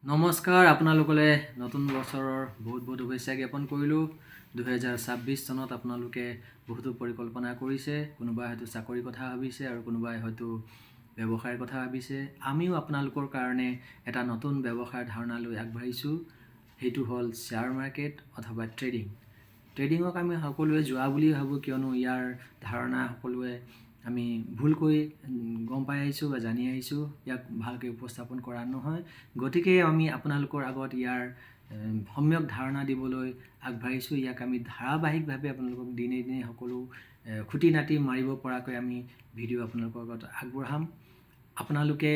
নমস্কাৰ, আপোনালোকলৈ নতুন বছৰৰ বহুত বহুত শুভেচ্ছা জ্ঞাপন কৰিলোঁ। 2026 চনত আপোনালোকে বহুতো পৰিকল্পনা কৰিছে। কোনোবাই হয়তো চাকৰিৰ কথা ভাবিছে আৰু কোনোবাই হয়তো ব্যৱসায়ৰ কথা ভাবিছে। আমিও আপোনালোকৰ কাৰণে এটা নতুন ব্যৱসায়ৰ ধাৰণা লৈ আগবাঢ়িছোঁ। সেইটো হ'ল শ্বেয়াৰ মাৰ্কেট অথবা ট্ৰেডিং। ট্ৰেডিঙক আমি সকলোৱে জুৱা বুলি ভাবোঁ, কিয়নো ইয়াৰ ধাৰণা সকলোৱে আমি ভুলকৈ গম পাই আহিছোঁ বা জানি আহিছোঁ। ইয়াক ভালকৈ উপস্থাপন কৰা নহয়। গতিকে আমি আপোনালোকৰ আগত ইয়াৰ সম্যক ধাৰণা দিবলৈ আগবাঢ়িছোঁ। ইয়াক আমি ধাৰাবাহিকভাৱে আপোনালোকক দিনে দিনে সকলো খুটি নাটি মাৰিব পৰাকৈ আমি ভিডিঅ' আপোনালোকৰ আগত আগবঢ়াম। আপোনালোকে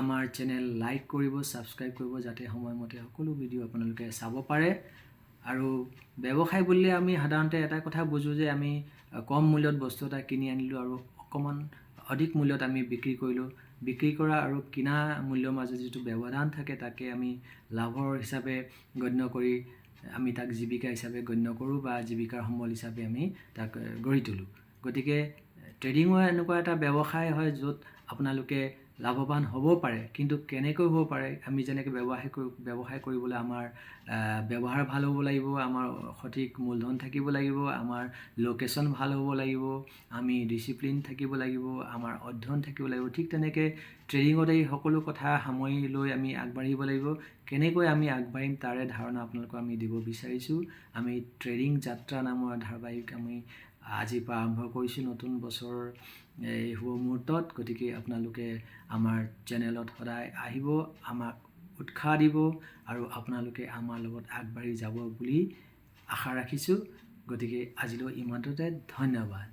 আমাৰ চেনেল লাইক কৰিব, ছাবস্ক্ৰাইব কৰিব, যাতে সময়মতে সকলো ভিডিঅ' আপোনালোকে চাব পাৰে। আৰু ব্যৱসায় বুলিলে আমি সাধাৰণতে এটা কথা বুজোঁ যে আমি কম মূল্যত বস্তু এটা কিনি আনিলোঁ আৰু অকণমান অধিক মূল্যত আমি বিক্ৰী কৰিলোঁ। বিক্ৰী কৰা আৰু কিনা মূল্যৰ মাজত যিটো ব্যৱধান থাকে, তাকে আমি লাভৰ হিচাপে গণ্য কৰি আমি তাক জীৱিকা হিচাপে গণ্য কৰোঁ বা জীৱিকাৰ সমল হিচাপে আমি তাক গঢ়ি তোলোঁ। গতিকে ট্ৰেডিঙো এনেকুৱা এটা ব্যৱসায় হয়, য'ত আপোনালোকে লাভৱান হ'ব পাৰে। কিন্তু কেনেকৈ হ'ব পাৰে? আমি যেনেকৈ ব্যৱসায় কৰিবলৈ আমাৰ ব্যৱহাৰ ভাল হ'ব লাগিব, আমাৰ সঠিক মূলধন থাকিব লাগিব, আমাৰ লোকেশ্যন ভাল হ'ব লাগিব, আমি ডিচিপ্লিন থাকিব লাগিব, আমাৰ অধ্যয়ন থাকিব লাগিব, ঠিক তেনেকৈ ট্ৰেডিঙত এই সকলো কথা সামৰি লৈ আমি আগবাঢ়িব লাগিব। কেনেকৈ আমি আগবাঢ়িম, তাৰে ধাৰণা আপোনালোকক আমি দিব বিচাৰিছোঁ। আমি ট্ৰেডিং যাত্ৰা নামৰ ধাৰাবাহিক আমি আজিৰ পৰা আৰম্ভ কৰিছোঁ নতুন বছৰৰ এই শুভ মুহূৰ্তত। গতিকে আপোনালোকে আমাৰ চেনেলত সদায় আহিব, আমাক উৎসাহ দিব আৰু আপোনালোকে আমাৰ লগত আগবাঢ়ি যাব বুলি আশা ৰাখিছোঁ। গতিকে আজিলৈ ইমানটোতে, ধন্যবাদ।